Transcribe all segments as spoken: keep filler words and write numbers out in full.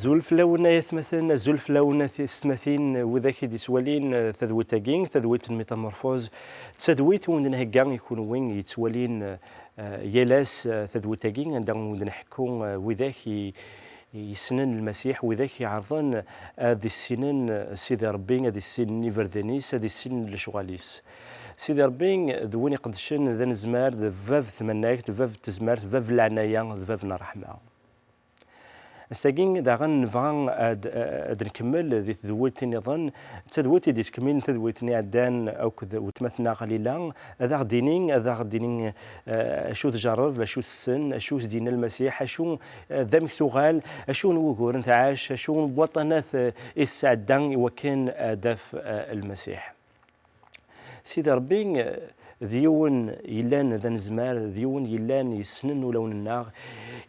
Azul fell-awen ay atmaten, azul fell-awen a tisetmatin, widak i d-ittwalin, eh, tadwilt-agi, tadwilt n Métamorphose, d tadwilt i wen-d-nhegga i kunwi yettwalin, eh, yal ass, eh, tadwilt-agi, anda wen-d-nḥekku, eh, widak i, i yessnen Lmasiḥ, widak iɛerḍen ad issinen Sidi Ṛebbi, ad issinen iberdan-is, ad issinen lecɣal-is. Sidi Ṛebbi d win iqeddcen, d anezmar, d bab tmannagt, d bab tezmert, d bab leɛnaya, d bab n ṛṛeḥma. Ass-agi daɣen nebɣa ad, ad nkemmel di tedwilt nniḍen, d tadwilt i d-yettkemmilen tadwilt-nni iɛeddan akked weltma-tneɣ Lila, ad aɣ-d-tini, ad aɣ-d-tini, eh, acu tjerreb, acu tessen, acu s-d-yenna Lmasiḥ, acu, eh, d amek tuɣal, acu n wuguren tɛac, acu n waṭṭanat, eh, i tesɛedda i wakken ad taf, eh, Lmasiḥ. Sidi Ṛebbi, eh, d yiwen yellan d anezmar, d yiwen yellan yessnen ulawen-nneɣ,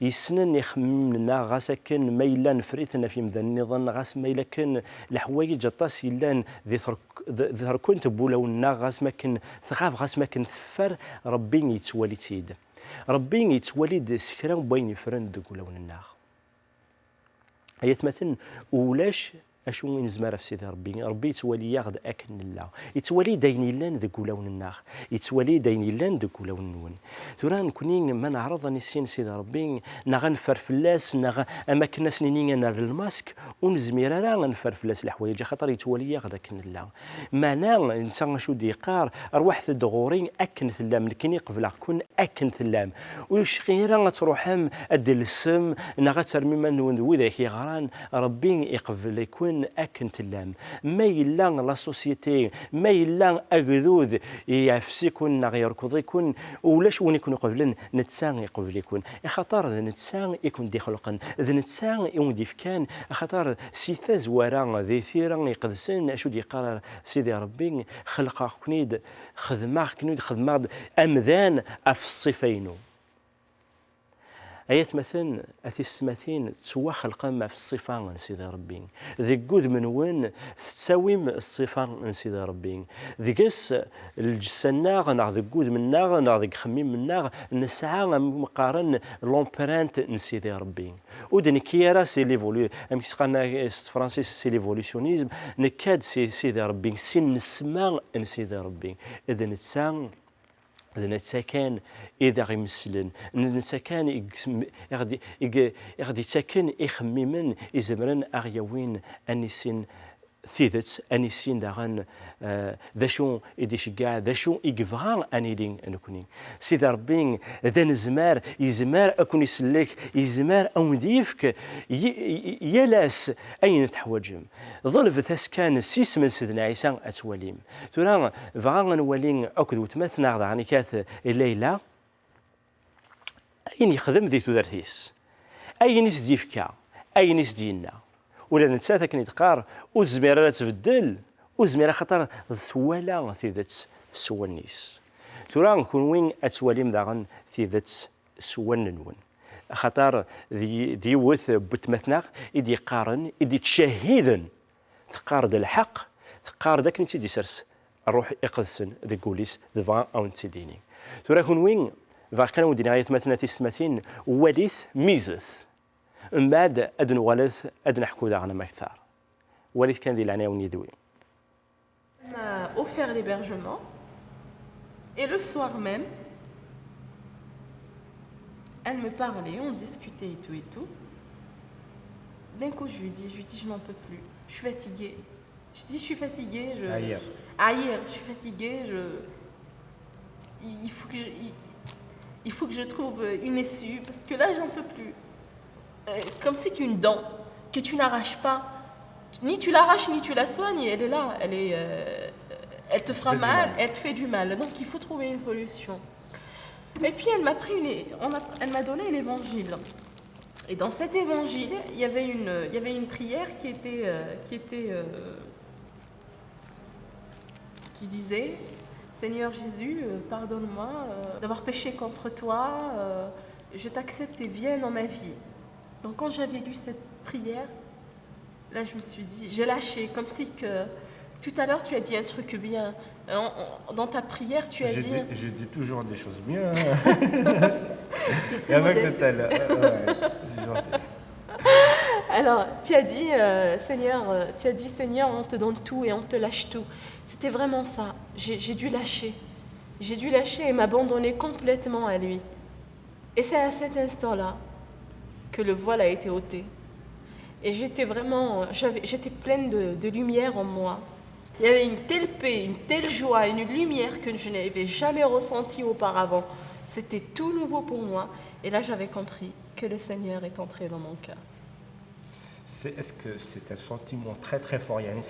yessnen ixemmimen-nneɣ, ɣas akken ma yella neffer-iten ɣef yemdanen nniḍen, ɣas ma yella akken leḥwayeǧ aṭas yellan di terk-, di, di terkunt n wulawen-nneɣ, ɣas ma akken tɣab, ɣas ma akken teffer, Ṛebbi yettwali-tt-id. Ṛebbi yettwali-d s kra n wayen yeffren deg wulawen-nneɣ. Ay atmaten, ulac acu i nezmer ɣef Sidi Ṛebbi. Ṛebbi yettwali-yaɣ-d akken nella. Yettwali-d ayen yellan deg wulawen-nneɣ. Yettwali-d ayen yellan deg wulawen-nwen. Tura, nekni, ma neɛreḍ ad nissin Sidi Ṛebbi, neɣ ad neffer fell-as, neɣ am akken ad s-nini ad nerr lmask, ur nezmir ara ad neffer fell-as leḥwayeǧ, axaṭer yettwali-yaɣ-d akken nella. Meɛna, netta acu d-yeqqar, "Ṛwaḥet-d ɣur-i akken tellam, nekkini qebleɣ-ken akken tellam." Ur yecɣi ara ad truḥem ad d-telsem neɣ ad terrem iman-nwen d widak yeɣran, Ṛebbi iqbel-iken akken tellam. Ma yella la société, ma yella agdud iɛfes-iken neɣ yerkeḍ-iken, ulac win i ken-iqeblen, netta iqbel-iken. Axaṭer d netta i ken-d-ixelqen, d netta i wen-d-ifkan, axaṭer si tazwara di tira iqedsen, acu d-yeqqar Sidi Ṛebbi, xelqeɣ-ken-id, xedmeɣ-ken-id, xedmeɣ-d amdan ɣef ṣṣifa-inu. Ay atmaten, a tisetmatin, ttwaxelqem ɣef ṣṣifa n Sidi Ṛebbi. Deg wudem-nwen tettawim ṣṣifa n Sidi Ṛebbi. Deg-s, lǧessa-nneɣ, neɣ deg wudem-nneɣ, neɣ deg uxemmim-nneɣ, nesɛa, am umi qqaren, l'empreinte n Sidi Ṛebbi. Ur d-nekki ara si l'évolu-, amek s-qqaren s tefransist, si l'évolutionnisme, nekka-d si Sidi Ṛebbi, si nnesma n Sidi Ṛebbi. D netta d netta kan i d aɣ-imeslen, d netta kan i g-, i ɣ-d-, i g-, i ɣ-d-ittaken ixemmimen izemren a ɣ-yawin a nissin tidet, a nissin daɣen, eh, d acu i d-iceggeɛ, d acu i yebɣa a nili nekni. Sidi Ṛebbi d anezmar, yezmer a ken-isellek, yezmer a wen-d-yefk y-, y-, yal ass ayen teḥwaǧem. Ḍelbet-as kan s yisem n Sidna Ɛisa ad twalim. Tura, bɣa ad nwali akked weltma-tneɣ daɣen ikat Layla ayen yexdem di tudert-is, ayen i s-d-yefka, ayen i s-d-yenna. Ula d nettat akken i d-teqqar, ur tezmir ara ad tbeddel, ur tezmir axaṭer twala tidet s wallen-is. Tura, kunwi ad twalim daɣen tidet s wallen-nwen. Axaṭer d y-, d yiwet n weltma-tneɣ i d-yeqqaren, i d-yettcahiden, teqqar-d lḥeqq, teqqar-d akken i tt-id-isers Ṛṛuḥ Iqedsen deg wul-is, tebɣa a wen-tt-id-tini. Tura kunwi, bɣiɣ kan a wen-d-iniɣ ay atmaten a tisetmatin, walit, mizet. Mbeɛd ad nuɣalet ad neḥku daɣen am akteṛ. Walit kan di leɛnaya-wen yid-wi. M'a offert l'hébergement et le soir même, elle me parlait, on discutait et tout et tout. D'un coup, je lui dis, je lui dis, je n'en peux plus, je suis fatiguée. Je dis, je suis fatiguée, je... Ailleurs. Ailleurs, je suis fatiguée, je... Il il faut que je, il, il faut que je trouve une issue, parce que là, j'en peux plus. Euh, comme c'est qu'une dent que tu n'arraches pas, ni tu l'arraches, ni tu la soignes, elle est là, elle est, euh, elle te fera fait du mal, mal. Elle te fait du mal. Donc il faut trouver une solution. Et puis elle m'a pris une, on a- elle m'a donné l'évangile. Et dans cet évangile, il y avait une, il y avait une prière qui était, euh, qui était, euh, qui disait, Seigneur Jésus, euh, pardonne-moi, euh, d'avoir péché contre toi, euh, je t'accepte et viens dans ma vie. Donc quand j'avais lu cette prière, là je me suis dit, j'ai lâché, comme si que tout à l'heure tu as dit un truc bien. En- en- dans ta prière, tu as Je dit... dis, je dis toujours des choses bien. Tu es Et très avec modeste. de telles. Ouais, ouais, c'est gentil. Alors, tu as dit, euh, Seigneur, euh, tu as dit, Seigneur, on te donne tout et on te lâche tout. C'était vraiment ça. J'ai j'ai dû lâcher. J'ai dû lâcher et m'abandonner complètement à lui. Et c'est à cet instant-là que le voile a été ôté. Et j'étais vraiment, j'avais, j'étais pleine de, de lumière en moi. Il y avait une telle paix, une telle joie, une lumière que je n'avais jamais ressentie auparavant. C'était tout nouveau pour moi. Et là, j'avais compris que le Seigneur est entré dans mon cœur. C'est, est-ce que c'est un sentiment très très fort, يعني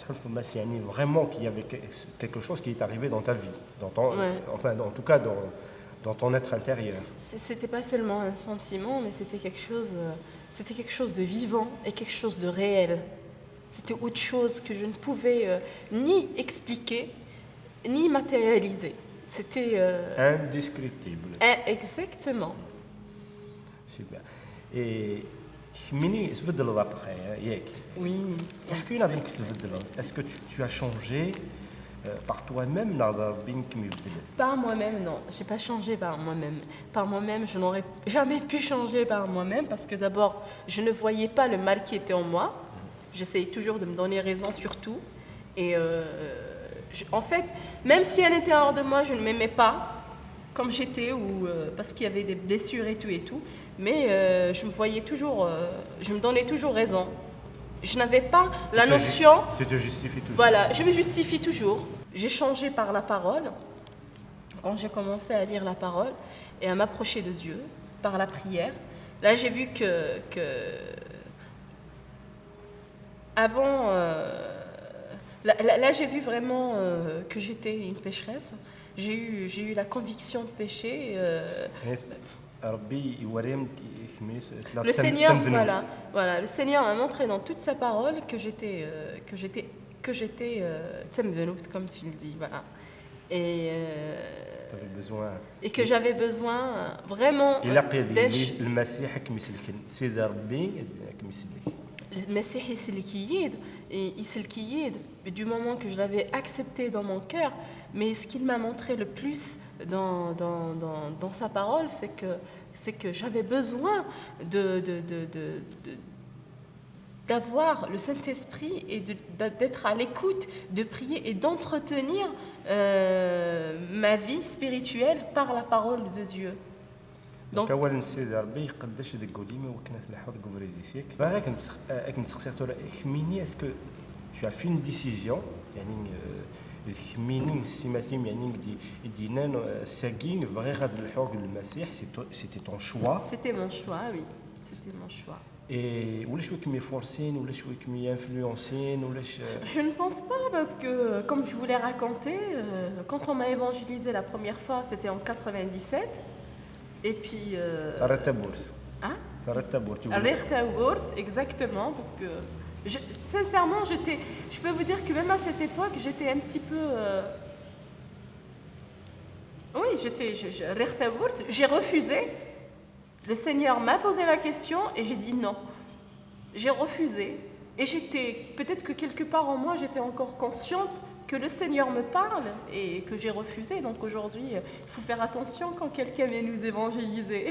تحس يعني vraiment qu'il y avait quelque chose qui est arrivé dans ta vie, dans ton, Ouais. Enfin, en tout cas dans, dans ton être intérieur. C'est- C'était pas seulement un sentiment, mais c'était quelque chose, euh, c'était quelque chose de vivant et quelque chose de réel. C'était autre chose que je ne pouvais euh, ni expliquer, ni matérialiser. C'était euh, Indescriptible. un- exactement. Super. Et كميني تبدلت après, hein, ياك؟ Oui. احكي لنا donc تبدلت. Est-ce que tu, tu as changé euh, par toi-même ولا ربي كم يبدل؟ Par moi-même, non. J'ai pas changé par moi-même. Par moi-même, je n'aurais jamais pu changer par moi-même parce que d'abord, je ne voyais pas le mal qui était en moi. J'essayais toujours de me donner raison sur tout. Et euh, je- en fait, même si à l'intérieur de moi, je ne m'aimais pas comme j'étais, ou euh, parce qu'il y avait des blessures et tout et tout, mais euh, je me voyais toujours, euh, je me donnais toujours raison. Je n'avais pas la Tu te notion. Tu te justifies toujours. Voilà, je me justifie toujours. J'ai changé par la parole. Quand j'ai commencé à lire la parole et à m'approcher de Dieu par la prière, là j'ai vu que, que avant, euh, là, là- là, j'ai vu vraiment euh, que j'étais une pécheresse. J'ai eu, j'ai eu la conviction de péché. euh, ربي يوريهم كميني Le Seigneur, voilà, voilà, le Seigneur m'a montré dans toute sa parole que j'étais, euh, que j'étais, que j'étais euh, tamdenout, comme tu le dis, voilà. Et, euh, T'avais besoin. Et que j'avais besoin euh, vraiment إلا قيل d'être لي المسيح كم يسلكن سيدي ربي كم يسلك. المسيح يسلك يد، يسلك يد. Du moment que je l'avais accepté dans mon cœur, mais ce qu'il m'a montré le plus dans, dans, dans, dans sa parole, c'est que, c'est que j'avais besoin de, de, de, de, de- d'avoir le Saint-Esprit et de- d'être à l'écoute, de prier et d'entretenir euh, ma vie spirituelle par la parole de Dieu. Donc اولا سيدي ربي يقدش ديك قديمه وكنا تلحظ قبري ديسيك باغي كنت كنت سقسيك ترى كميني est-ce que tu as fait une décision يعني كميني السيماتيم يعني دي دينان ساكين بغي غاد الحوق للمسيح. C'était ton choix. C'était mon choix, oui. C'était mon choix. Et ولا شوي كمي فورسين ولا شوي كمي انفلونسين ولا ش... Je ne pense pas parce que, comme je vous l'ai raconté, euh, quand on m'a évangélisé la première fois, c'était en quatre-vingt-dix-sept. Et puis. Euh... صارت تابورت. Hein? صارت تابورت. Rire tawwurt, exactement, parce que je- sincèrement, j'étais, je peux vous dire que même à cette époque, j'étais un petit peu. Euh... Oui, j'étais. Je, je- rire tawwurt, j'ai refusé. Le Seigneur m'a posé la question et j'ai dit non. J'ai refusé. Et j'étais, peut-être que quelque part en moi, j'étais encore consciente que le Seigneur me parle et que j'ai refusé. Donc aujourd'hui, il faut faire attention quand quelqu'un vient nous évangéliser.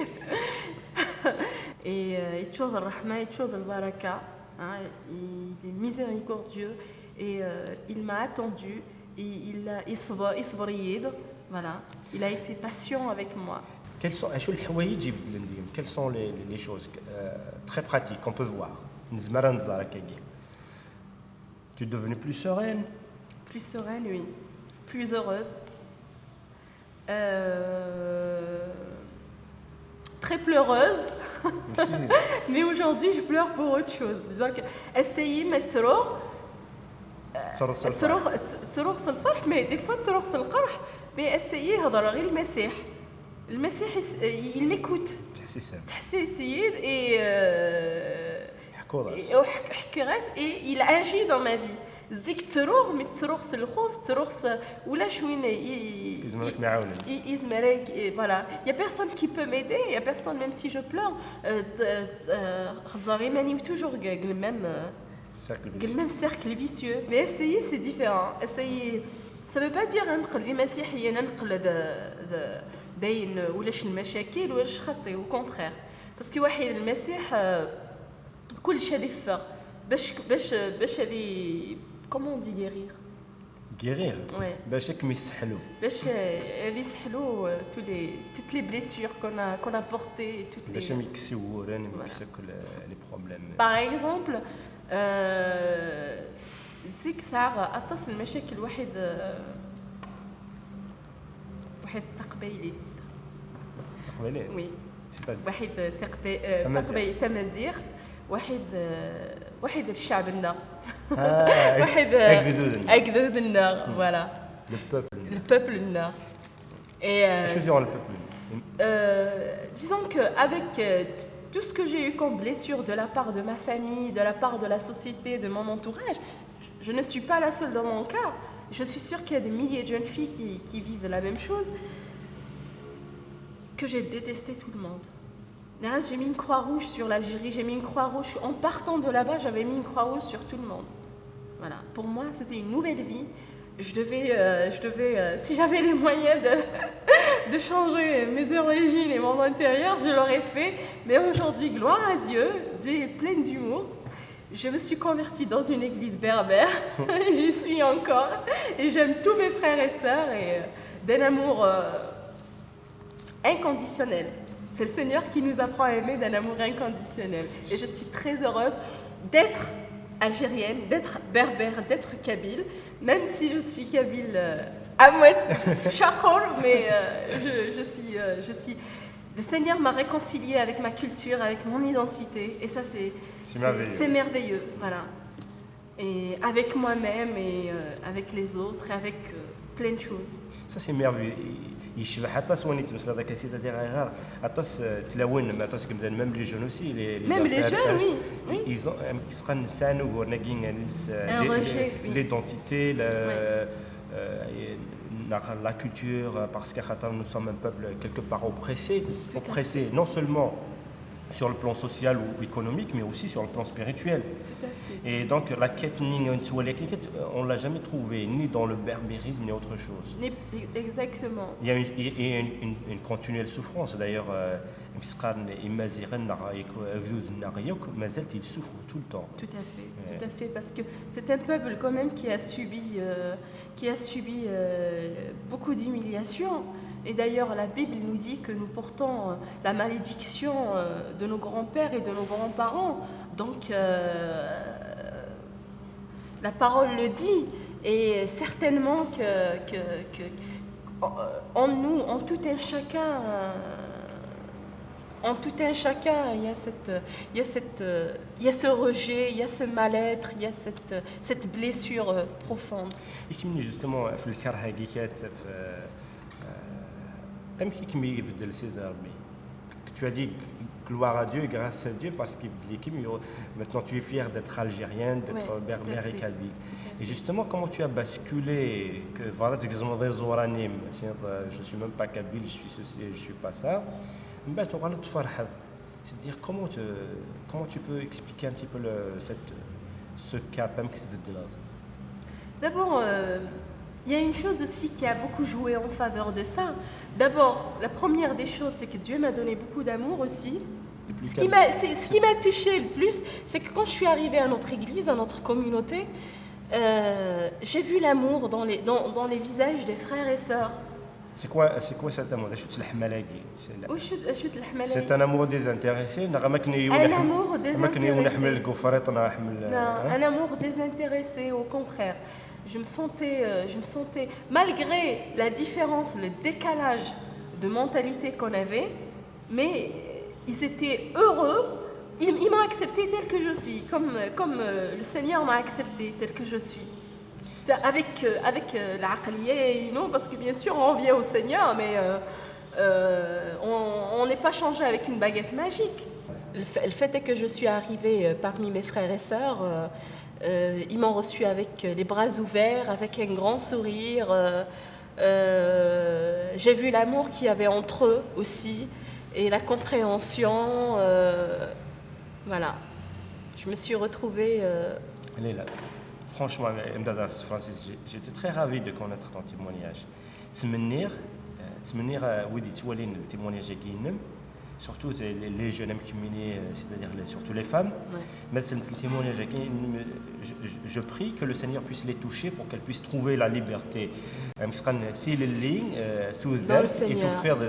Et euh, يتشوف الرحمة، يتشوف البركة, hein, il est miséricordieux et euh, il m'a attendu. Et il a يصبر يصبر يد. Voilà. Il a été patient avec moi. Quels sont شو الحوايج يبدلن ديهم؟ Quelles sont les, les, les choses euh, très pratiques qu'on peut voir نزمر نزار هكاكي. Tu es devenue plus sereine. Plus sereine, oui. Plus heureuse. Euh, très pleureuse. Aussi. Mais aujourd'hui, je pleure pour autre chose. Disons que essayer mettre trop. صرت صرت. تروح تروح الفرح, mais des fois تروح القرح. Mais essayer هضر غير المسيح. المسيح يس- il m'écoute. تحسيسات. تحسي السيد et euh, حكوراس. et وحك- حكراس, et il agit dans ma vie. زيك تروح, mais تروح الخوف, تروح س- ولا شوين ي- يزمرك معاونة. ي- يزمرك, et voilà. Il y a personne qui peut m'aider, il y a personne, même si je pleure. Euh, t- t- euh, خضر يماني toujours قال même euh, Cercle قال même cercle vicieux. Mais essayer, c'est différent. Essayer, ça veut pas dire نقلب مسيحية, نقلب ذا ذا داين ولاش المشاكل ولاش خطي, au contraire. Parce que واحد المسيح, euh, كلش هذه يفر باش باش باش هذه comment on dit guérir. Guérir. Ouais. باش هكا يسحلو. باش هذه يسحلو tous les toutes les blessures qu'on a qu'on a portées toutes les باش يكسيو وران يكسيو كل les problèmes. Par exemple, euh, c'est que ça atas المشاكل واحد آه، واحد تقبيلي. تقبيلي. Oui. C'est-à-dire واحد تقبي آه، تمازيغ. تقبي تمازيغ واحد آه، واحد الشعب لنا. آه، واحد أجدودنا. اجدودنا voilà. Le peuple. Le peuple لنا. Et euh, Je suis dans le peuple. Euh, disons que avec euh, t- tout ce que j'ai eu comme blessure de la part de ma famille, de la part de la société, de mon entourage, je ne suis pas la seule dans mon cas. Je suis sûre qu'il y a des milliers de jeunes filles qui, qui vivent la même chose. Que j'ai détesté tout le monde. Là, j'ai mis une croix rouge sur l'Algérie, j'ai mis une croix rouge. En partant de là-bas, j'avais mis une croix rouge sur tout le monde. Voilà. Pour moi, c'était une nouvelle vie. Je devais, euh, je devais euh, si j'avais les moyens de, de changer mes origines et mon intérieur, je l'aurais fait. Mais aujourd'hui, gloire à Dieu, Dieu est plein d'humour. Je me suis convertie dans une église berbère. J'y suis encore. Et j'aime tous mes frères et sœurs. Et euh, d'un amour euh, inconditionnel. C'est le Seigneur qui nous apprend à aimer d'un amour inconditionnel. Et je suis très heureuse d'être algérienne, d'être berbère, d'être kabyle, même si je suis kabyle euh, à moitié, mais euh, je, je suis, euh, je suis. Le Seigneur m'a réconciliée avec ma culture, avec mon identité, et ça c'est C'est merveilleux. C'est merveilleux, voilà. Et avec moi-même et euh, avec les autres et avec euh, plein de choses. Ça c'est merveilleux. Yecbeḥ aṭas wani yettmeslaḍ akka, c'est-à-dire ayɣer aṭas euh, tlawin, aṭas n yimdanen, même les jeunes aussi, les, les Même gars, les ça, jeunes, oui, oui. Ils ont, euh, ils sont, sɛan uguren-agi, euh, Un les- rejet, les- oui. L'identité, le- Ouais. euh, la, la culture, euh, parce que خاطر nous sommes un peuple quelque part oppressé, Tout à oppressé non seulement sur le plan social ou économique, mais aussi sur le plan spirituel. Tout à fait. Et donc, la quête, ni- ni- ni- on l'a jamais trouvée, ni dans le berbérisme, ni autre chose. Ni- Exactement. Il y a une, il y a une, une- une continuelle souffrance. D'ailleurs, euh, même si on est Maziren, on a- on a- on a- مازال, ils souffrent tout le temps. Tout à fait, Ouais. Tout à fait, parce que c'est un peuple quand même qui a subi, euh, qui a subi euh, beaucoup d'humiliations. Et d'ailleurs, la Bible nous dit que nous portons euh, la malédiction euh, de nos grands-pères et de nos grands-parents. Donc, euh, la parole le dit, et certainement que, que, que- en nous, en tout un chacun, euh, en tout un chacun, il y a cette, il y a cette, euh, il y a ce rejet, il y a ce mal-être, il y a cette, cette blessure euh, profonde. يكمل justement في الكره هاكي كات في آه، امك يكمل يبدل سيدي ربي. Tu as dit gloire à Dieu, grâce à Dieu, parce que maintenant tu es fier d'être algérien, d'être Ouais, tout à berbère et fait. kabyle. Tout à Et fait. Justement, comment tu as basculé que voilà, تزمض زورانيم, c'est-à-dire, euh, je suis même pas kabyle, je suis ceci, je suis pas ça. Mais tu as C'est-à-dire, comment, te- comment tu peux expliquer un petit peu le, cette, ce cap, même qui se veut de là ? D'abord, euh, il y a une chose aussi qui a beaucoup joué en faveur de ça. D'abord, la première des choses, c'est que Dieu m'a donné beaucoup d'amour aussi. Ce qui m'a, c'est- ce qui m'a touché le plus, c'est que quand je suis arrivée à notre église, à notre communauté, euh, j'ai vu l'amour dans les, dans, dans les visages des frères et sœurs. C'est quoi, c'est quoi cet amour ? شو تلحملاقي؟ C'est la- وشو شو الحملة؟ C'est un amour désintéressé. نغمك نيو Un نحم- amour نغمك نيو désintéressé. نحمل الكفريط، نحمل Non, hein ? Un amour désintéressé, au contraire. Je me sentais, euh, je me sentais, malgré la différence, le décalage de mentalité qu'on avait, mais ils étaient heureux. Ils, ils m'ont accepté tel que je suis, comme, comme euh, le Seigneur m'a accepté tel que je suis. Avec, euh, avec euh, العقلية, non, parce que bien sûr on vient au Seigneur, mais euh, euh, on on n'est pas changé avec une baguette magique. Le fait, le fait est que je suis arrivée euh, parmi mes frères et sœurs. Euh, euh, ils m'ont reçu avec euh, les bras ouverts, avec un grand sourire. Euh, euh, j'ai vu l'amour qu'il y avait entre eux aussi et la compréhension. Euh, voilà. Je me suis retrouvée. Euh, Leila, franchement, Mdada Francis, j'ai- j'étais très ravi de connaître ton témoignage. تمنيغ تمنيغ ودي توالين le témoignage agi-inem, Surtout les, les jeunes, amek kemmini, euh, c'est-à-dire les- surtout les femmes. Ouais. Mais c'est le témoignage, je, je- je prie que le Seigneur puisse les toucher pour qu'elles puissent trouver la liberté. Amek s-qqaren, tilelli, euh, Dans le tudert, et Seigneur. souffrir de,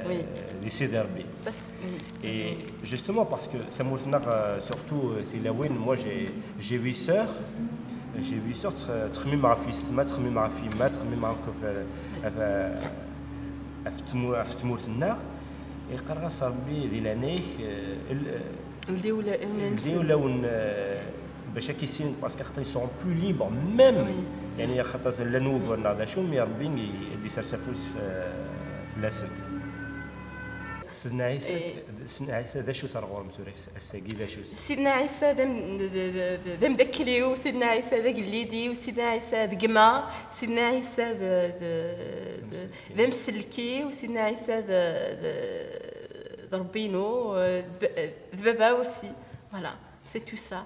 Oui. Oui. de ces derbies. Parce- oui. Et justement, parce que tamurt-nneɣ, euh, surtout, euh, tilawin, moi j'ai j'ai huit sœurs, j'ai huit sœurs, ttxemmim ɣef yessetma, ttxemmim ɣef yemma, ttxemmim ɣef, ɣef, ɣef tmu- ɣef tmurt-nneɣ. Iqqar-as Rebbi di leɛnaya-k, euh, el- Ldi ula- iman-nsen. ldi ulawen, euh, bac ad k-issin, parce que ils sont plus libres même. Oui. Yani, xaṭer llan wuguren neɣ d acu, mi Rebbi i- ad d-isers afus f- fell-asent. Sidna Ɛisa, Eh. Sidna Ɛisa d acu-t ar ɣur-m tura, ass-agi d acu-t? Sidna Ɛisa d am- d- d- d- d ameddakel-iw, Sidna Ɛisa d agellid-iw, Sidna Ɛisa d gma, Sidna Ɛisa d- d- d- d amsellek-iw, Sidna Ɛisa d- d- d Rebbi-inu, d ba- d baba aussi. Voilà, c'est tout ça.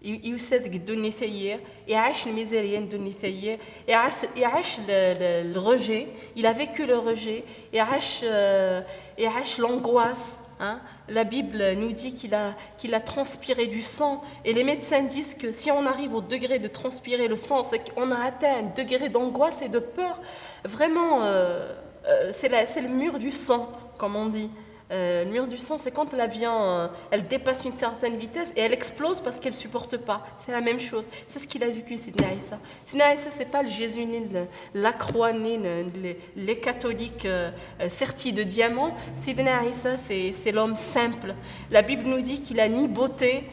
I- Yusa deg ddunit-ayi, iɛac lmizerya n ddunit-ayi, iɛac, iɛac le, le- le rejet, il a vécu le rejet, iɛac, euh, iɛac l'angoisse. Hein. La Bible nous dit qu'il a, qu'il a transpiré du sang. Et les médecins disent que si on arrive au degré de transpirer le sang, c'est qu'on a atteint un degré d'angoisse et de peur. Vraiment, euh, euh, c'est la- c'est le mur du sang, comme on dit. Euh, le mur du sang, c'est quand la viande, euh, elle dépasse une certaine vitesse et elle explose parce qu'elle supporte pas. C'est la même chose. C'est ce qu'il a vécu, Sidna Isa. Sidna Isa, c'est pas le Jésus né, le- la croix née, le- les, les catholiques euh, euh, sertis de diamants. Sidna Isa, c'est c'est l'homme simple. La Bible nous dit qu'il a ni beauté,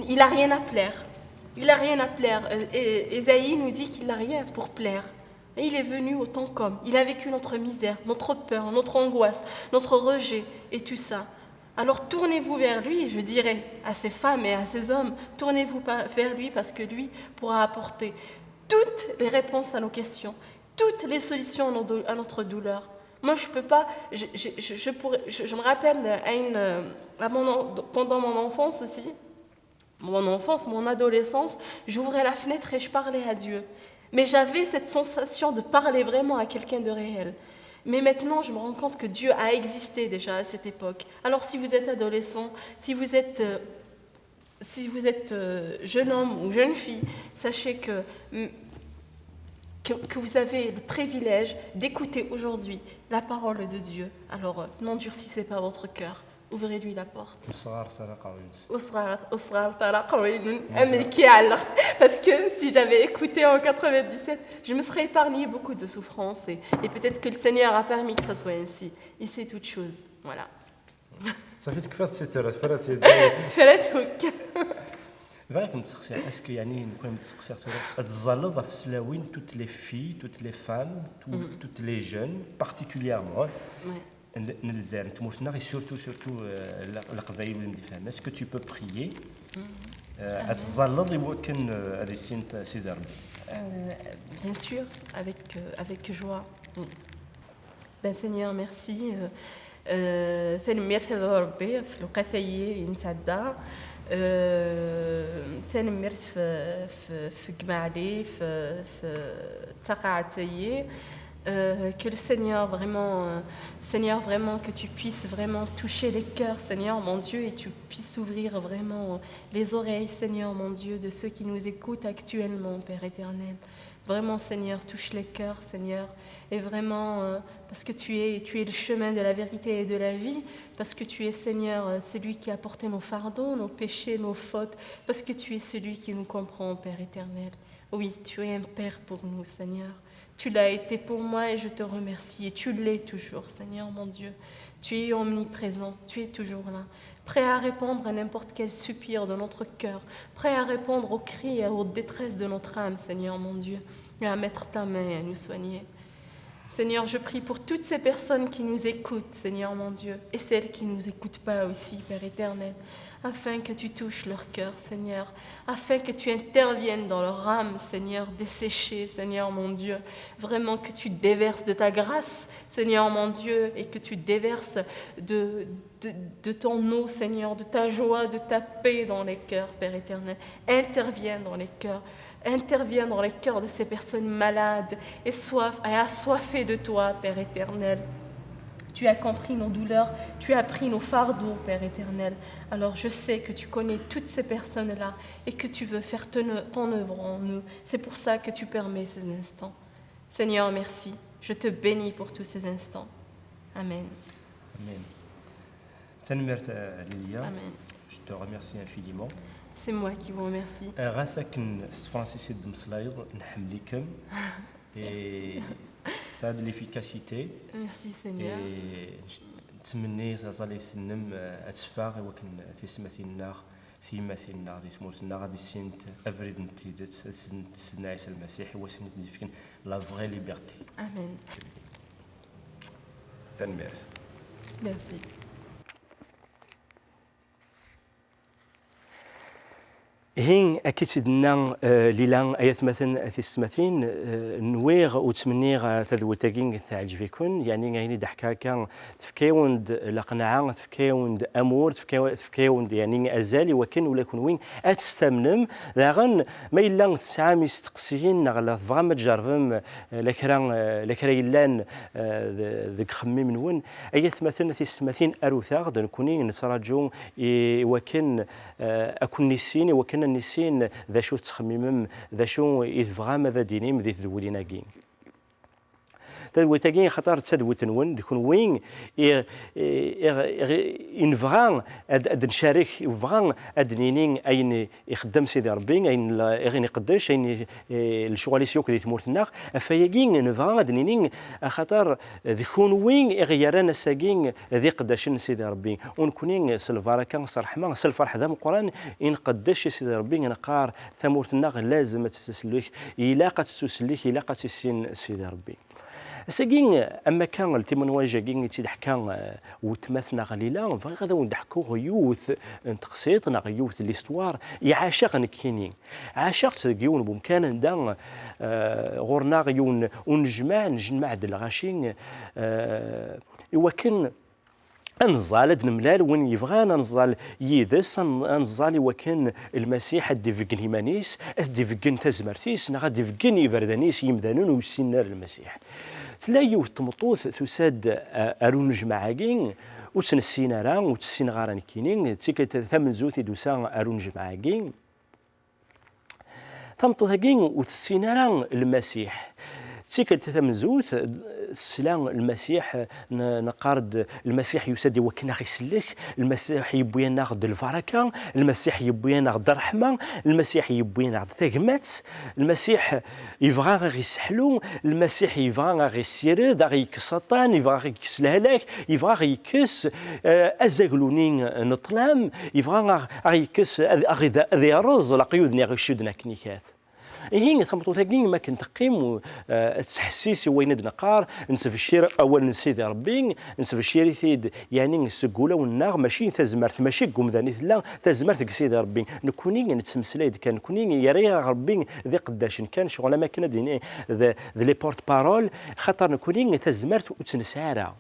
il a rien à plaire. Il a rien à plaire. Euh, Et Ésaïe nous dit qu'il n'a rien pour plaire. Et il est venu autant qu'homme. Il a vécu notre misère, notre peur, notre angoisse, notre rejet et tout ça. Alors tournez-vous vers lui, je dirais à ces femmes et à ces hommes, tournez-vous par- vers lui parce que lui pourra apporter toutes les réponses à nos questions, toutes les solutions à nos dou- à notre douleur. Moi, je peux pas, je, je- je- je pourrais, je, je me rappelle à une, euh, à mon en- pendant mon enfance aussi, mon enfance, mon adolescence, j'ouvrais la fenêtre et je parlais à Dieu. Mais j'avais cette sensation de parler vraiment à quelqu'un de réel. Mais maintenant, je me rends compte que Dieu a existé déjà à cette époque. Alors, si vous êtes adolescent, si vous êtes, euh, si vous êtes euh, jeune homme ou jeune fille, sachez que, mm, que, que vous avez le privilège d'écouter aujourd'hui la parole de Dieu. Alors, euh, n'endurcissez pas votre cœur. Ouvrez-lui la porte. Ur sɣaret ara aqerruy-nsen. Ur sɣaret ara aqerruy-nwen, am nekk iɛelleq. Parce que si j'avais écouté en quatre-vingt-dix-sept, je me serais épargné beaucoup de souffrances et, et peut-être que le Seigneur a permis que ça soit ainsi. Il sait toutes choses. Voilà. Safi, tekfa tsettura, tefra tsettura. Fret-huk. Bɣiɣ ad kem-sseqsiɣ, est-ce que, yani, nekk ad kem-sseqsiɣ tura, ad tẓalleḍ ɣef tlawin, toutes les filles, toutes les femmes, tout- toutes les jeunes, particulièrement, hein, Ouais. n n Lezzayer, n tmurt-nneɣ, et surtout, surtout, euh, le- Leqbayel, wid m-d-ifehmen. Est-ce que tu peux prier, euh, ad tẓalleḍ i wakken, euh, ad issin Sidi Rebbi? Euh, bien sûr, avec, euh, avec joie. Oui. Ben, Seigneur, merci. Euh, euh, tanemmirt a Rebbi ɣef lewqat-ayi i nesɛedda. Euh, tanemmirt f- f- f gma Ali, f- f taqaɛet-ayi. Euh, que le Seigneur vraiment, euh, Seigneur vraiment que tu puisses vraiment toucher les cœurs, Seigneur mon Dieu, et tu puisses ouvrir vraiment les oreilles, Seigneur mon Dieu, de ceux qui nous écoutent actuellement, Père éternel. Vraiment, Seigneur, touche les cœurs, Seigneur. Et vraiment, euh, parce que tu es, tu es le chemin de la vérité et de la vie, parce que tu es, Seigneur, euh, celui qui a porté nos fardeaux, nos péchés, nos fautes, parce que tu es celui qui nous comprend, Père éternel. Oui, tu es un Père pour nous, Seigneur. Tu l'as été pour moi et je te remercie. Et tu l'es toujours, Seigneur mon Dieu. Tu es omniprésent, tu es toujours là, prêt à répondre à n'importe quel soupir de notre cœur, prêt à répondre aux cris et aux détresses de notre âme, Seigneur mon Dieu, et à mettre ta main et à nous soigner. Seigneur, je prie pour toutes ces personnes qui nous écoutent, Seigneur mon Dieu, et celles qui ne nous écoutent pas aussi, Père éternel, afin que tu touches leur cœur, Seigneur, afin que tu interviennes dans leur âme, Seigneur, desséchée, Seigneur mon Dieu, vraiment que tu déverses de ta grâce, Seigneur mon Dieu, et que tu déverses de, de, de ton eau, Seigneur, de ta joie, de ta paix dans les cœurs, Père éternel. Interviens dans les cœurs. Interviens dans les cœurs de ces personnes malades et soif- et assoiffées de toi, Père éternel. Tu as compris nos douleurs, tu as pris nos fardeaux, Père éternel. Alors je sais que tu connais toutes ces personnes-là et que tu veux faire ton, ton œuvre en nous. C'est pour ça que tu permets ces instants. Seigneur, merci. Je te bénis pour tous ces instants. Amen. Amen. Tanemmirt a Lilia. Amen. Je te remercie infiniment. C'est moi qui vous remercie. Ɣas akken s tefransist i d-temmeslayeḍ, nḥemmel-ikem. Et ça a de l'efficacité. Merci Seigneur. Et nettmenni taẓallit-nnem ad teffeɣ i wakken tismatin-nneɣ, tiyemmatin-nneɣ di tmurt-nneɣ ad issint abrid n tidet, ad ssint Sidna Ɛisa Lmasiḥ i wakken ad d-ifken la vraie liberté. Amen. Tanemmirt. Merci. Ihi, akka i tt-id-tenna eh, Lila, ay atmaten, a tisetmatin, eh, nwiɣ u ttmenniɣ eh, tadwilt-agi teɛǧeb-iken, yeɛni ayen i d-teḥka akka tefka-yawen-d laqnaɛa, tefka-yawen-d amur, tefka-yawen-d yeɛni azal i wakken ula d kenwi ad tt-tamnem. Daɣen, ma yella tesɛam isteqsiyen neɣ la tebɣam ad tjerrbem eh, la kra eh, la kra yellan eh, deg uxemmim-nwen, ay atmaten, a tisetmatin, arut-aɣ-d, nekkni nettraǧu i wakken eh, ad ken-nissin, i wakken ad nissin d acu tettxemmimem, d acu i tebɣam ad d-tinim di tedwilin-agi. Tadwilt-agi, axaṭer d tadwilt-nwen, d kenwi i, i, i, i nebɣa ad, ad ncarek, i nebɣa ad d-nini ayen ixeddem Sidi Ṛebbi, ayen, ayen iqeddec, ayen, eh, lecɣal-is yakk di tmurt-nneɣ. Ɣef wayagi, nebɣa ad d-nini, axaṭer d kunwi i ɣ-yerran ass-agi d iqeddacen n Sidi Ṛebbi. U nekkni, s lbaraka, s ṛṛeḥma, s lferḥ d ameqqran, i nqeddec i Sidi Ṛebbi, i neqqar, tamurt-nneɣ lazem ad tettsellek, ilaq ad tettsellek, ilaq ad tissin Sidi Ṛebbi. Ass-agi, am akka, le témoignage-agi i tt-id-ḥka eh, weltma-tneɣ Lila, bɣiɣ ad awen-d-ḥkuɣ yiwet n teqsiṭ neɣ yiwet n l'histoire i ɛaceɣ nekkini. Ɛaceɣ-tt deg yiwen n wemkan anda eh, ɣur-neɣ yiwen n unejmaɛ, nejmaɛ-d lɣaci eh, i wakken ad nẓal, ad nemlal win yebɣan ad nẓal yid-s, ad n- ad nẓal i wakken Lmasiḥ ad d-ibeggen iman-is, ad d-ibeggen tazmert-is, neɣ ad d-ibeggen iberdan-is i yimdanen ur ssinen ara Lmasiḥ. Tella yiwet n tmeṭṭut tusa-d eh, ar unejmaɛ-agi, ur tt-nessin ara, ur tt-ssineɣ ara nekkini, d tikkelt tamenzut i d-tusa ar unejmaɛ-agi. Tameṭṭut-agi ur tessin ara Lmasiḥ. D tikkelt tamenzut, tesla Lmasiḥ, n- neqqar-d Lmasiḥ yusa-d i wakken ad ɣ-isellek, Lmasiḥ yewwi-aneɣ-d lbaraka, Lmasiḥ yewwi-aneɣ-d ṛṛeḥma, Lmasiḥ yewwi-aneɣ-d tagmat, Lmasiḥ yebɣa ad ɣ-isseḥlu, Lmasiḥ yebɣa ad ɣ-issired, ad ɣ-yekkes aṭṭan, yebɣa ad ɣ-yekkes lehlak, yebɣa ad ɣ-yekkes eh, azaglu-nni n ṭṭlam, yebɣa ad ɣ- ad ɣ-yekkes, ad, ad, ɣ- ad yerreẓ leqyud-nni i ɣ-icudden akken ikat. Ihi, tameṭṭut-agi, mi akken teqqim, eh, tettḥessis i wayen i d-neqqar, nettbeccir awal n Sidi Ṛebbi, nettbeccir-it-id, yeɛni seg wulawen-nneɣ, mačči tazmert, mačči deg umdan i tella, tazmert deg Sidi Ṛebbi. Nekkni nettmeslay-d kan, nekkni yerra-yaɣ Ṛebbi d iqeddacen kan, ccɣel am akken ad d-ini d, d les porte-parole, xaṭer nekkni tazmert ur tt-nesɛi ara.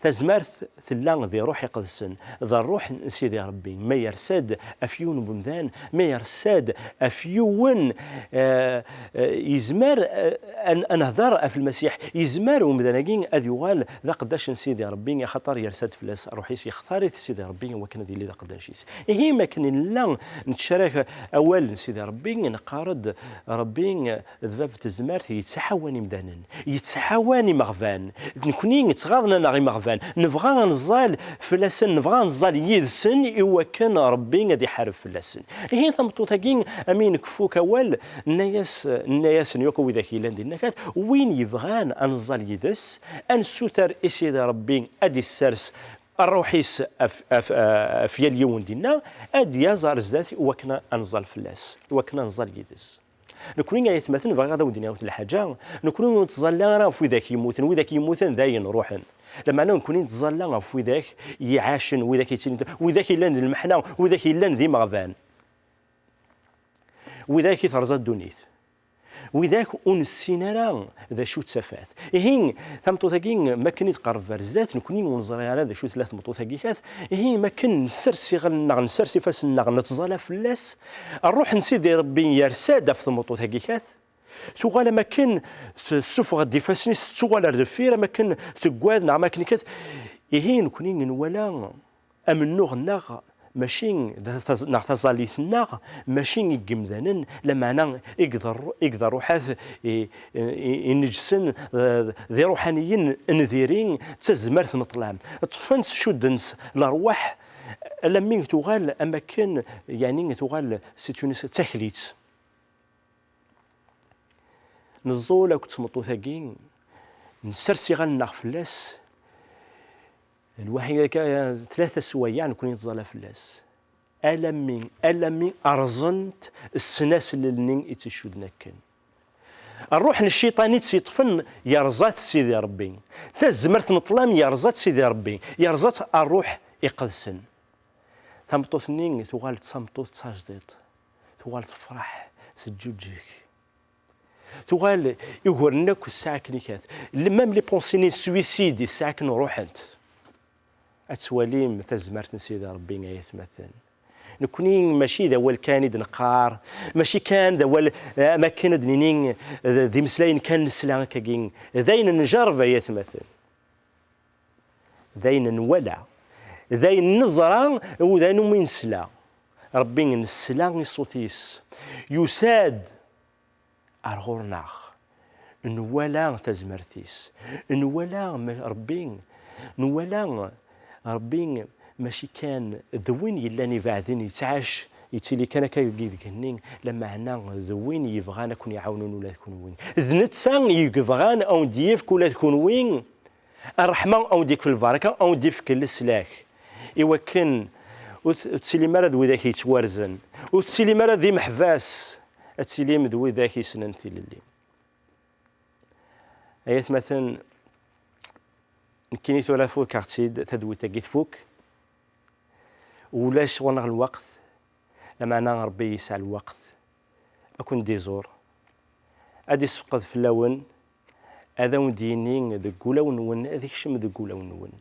Tazmert tella di Ṛṛuḥ Iqedsen, d Ṛṛuḥ n Sidi Ṛebbi. Ma yersa-d ɣef yiwen n wemdan, ma yersa-d ɣef yiwen, eh, eh, yezmer eh, ad, ad nehder ɣef Lmasiḥ, yezmer umdan-agi ad yuɣal d aqeddac n Sidi Ṛebbi, axaṭer yersa-d fell-as Ṛṛuḥ-is, yextar-it Sidi Ṛebbi i wakken ad yili d aqeddac-is. Ihi, mi akken nella nettcarak awal n Sidi Ṛebbi, neqqar-d Ṛebbi d bab n tezmert, yettɛawan imdanen, yettɛawan imeɣban. Nekkni yettɣaḍen-aneɣ imeɣban, nebɣa ad nẓal fell-asen, nebɣa ad nẓal yid-sen i wakken Ṛebbi ad iḥareb fell-asen. Ihi, tameṭṭut-agi, ami nekfu akk awal, nna-yas, nna-yasen yakk widak yellan dinna kat, win yebɣan ad nẓal yid-s, ad nessuter i Sidi Ṛebbi ad issers ṛṛuḥ-is ɣef, ɣef, ɣef yal yiwen dinna, ad d-yaẓ ar zdat i wakken ad nẓal fell-as, i wakken ad nẓal yid-s. Nekkni, ay atmaten, bɣiɣ ad awen-d-iniɣ yiwet n lḥaǧa. Nekkni ur nettẓalla ara ɣef widak yemmuten. Widak yemmuten dayen ruḥen. Lameɛna nekkni nettẓalla ɣef widak iɛacen, widak yettilin, widak yellan d lmeḥna, widak yellan d imeɣban. Widak i terẓa ddunit. Widak ur nessin ara d acu d tafat. Ihi, tameṭṭut-agi, mi akken i d-tqerreb ar zdat, nekkni ur neẓri ara d acu tella tmeṭṭut-agi kat. Ihi, mi akken nsers iɣallen-nneɣ, nsers ifassen-nneɣ, nettẓalla fell-as, ṛṛuḥ n Sidi Ṛebbi yersa-d ɣef tmeṭṭut-agi kat. Tuɣal am akken tessufeɣ-d ifassen-is, tettuɣal ar deffir, am akken teggad, neɣ am akken kan. Ihi, nekkni nwala amennuɣ-nneɣ mačči d taz-, neɣ taẓallit-nneɣ, mačči i yimdanen, lameɛna i d ṛ-, i d ṛṛuḥat i, i, i, ineǧsen, d, d iṛuḥaniyen n diri, d tazmert n ṭṭlam. Ṭṭfen-tt, cudden-tt lerwaḥ, alammi tuɣal am akken, yeɛni tuɣal c'est une, d taklit. Neẓẓul akked tmeṭṭut-agi, nessers iɣallen-nneɣ fell-as, lwaḥi akka tlata sswayeɛ nekkni nettẓalla fell-as. Alammi, alammi rẓent ssnasel-nni i tt-icudden akken. Ṛṛuḥ n cciṭan i tt-yeṭṭfen yerẓa-t Sidi Ṛebbi. Tazmert n ṭṭlam yerẓa-tt Sidi Ṛebbi. Yerẓa-tt ṛṛuḥ iqedsen. Tameṭṭut-nni tuɣal d tameṭṭut d tajdiṭ. Tuɣal tefṛeḥ, teǧǧuǧǧeg. Tuɣal uguren akk tesɛa akken ikat. Même les pensées-nni n suicide tesɛa akken ruḥent. Ad twalim tazmert n Sidi Ṛebbi, ay atmaten. Nekkni mačči d awal kan i d-neqqar, mačči kan d awal, eh, am akken ad d-nini, d, d imeslayen kan nesla akkagi. D ayen njerreb, ay atmaten. D ayen nwala, d ayen neẓra, u d ayen umi nesla. Ṛebbi nesla i ṣṣut-is. Yusa-d ar ɣur-neɣ. Nwala tazmert-is. Nwala ma-, Ṛebbi, nwala Ṛebbi mačči kan d win yellan ibeɛden, yettɛac, yettili kan akka deg igenni, lameɛna d win yebɣan ad ken-iɛawnen ula d kenwi. D netta i yebɣan ad wen-d-yefk ula d kenwi ṛṛeḥma, ad wen-d-yefk lbaraka, ad wen-d-yefk leslak, i wakken ur t-, ur tettilim ara d widak yettwarzen, ur tettilim ara d imeḥbas, ad tilim d widak yessnen tilelli. Ay atmaten, nekkini tura fukeɣ-tt-id, tadwilt-agi tfuk. Ulac ɣur-neɣ lweqt, lameɛna Ṛebbi yesɛa lweqt. Ad ken-d-iẓur, ad d-isfeqqed fell-awen, ad awen-d-yini deg wulawen-nwen, ad ikcem deg wulawen-nwen.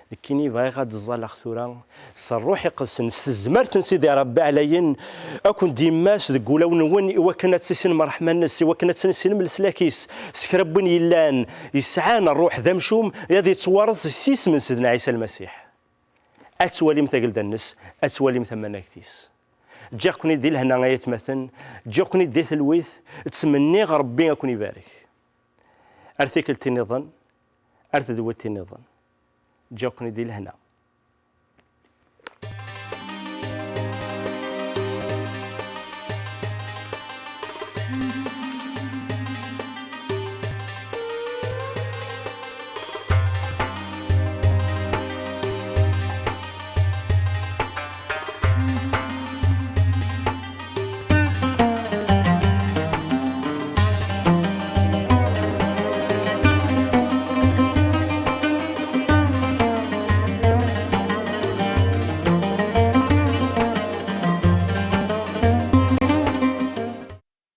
Nekkini bɣiɣ ad d-ẓẓaleɣ tura s Ṛṛuḥ Iqedsen, s tezmert n Sidi Ṛebbi Ɛlayen, ad ken-d-immas deg wulawen-nwen, i wakken ad tissinem ṛṛeḥma-nnes, i wakken ad tissinem leslak-is, s kra n win yellan yesɛan ṛṛuḥ d amcum, ad yettwarẓ s yisem n Sidna Ɛisa Lmasiḥ. Ad twalim tagelda-nnes, ad twalim tamanagt-is. Ǧǧiɣ-ken-id di lehna, ay atmaten, ǧǧiɣ-ken-id di telwit, ttmenniɣ Ṛebbi ad ken-ibarek. Ar tikkelt-nniḍen, ar tedwilt nniḍen. Ǧǧiɣ-ken-id di lehna.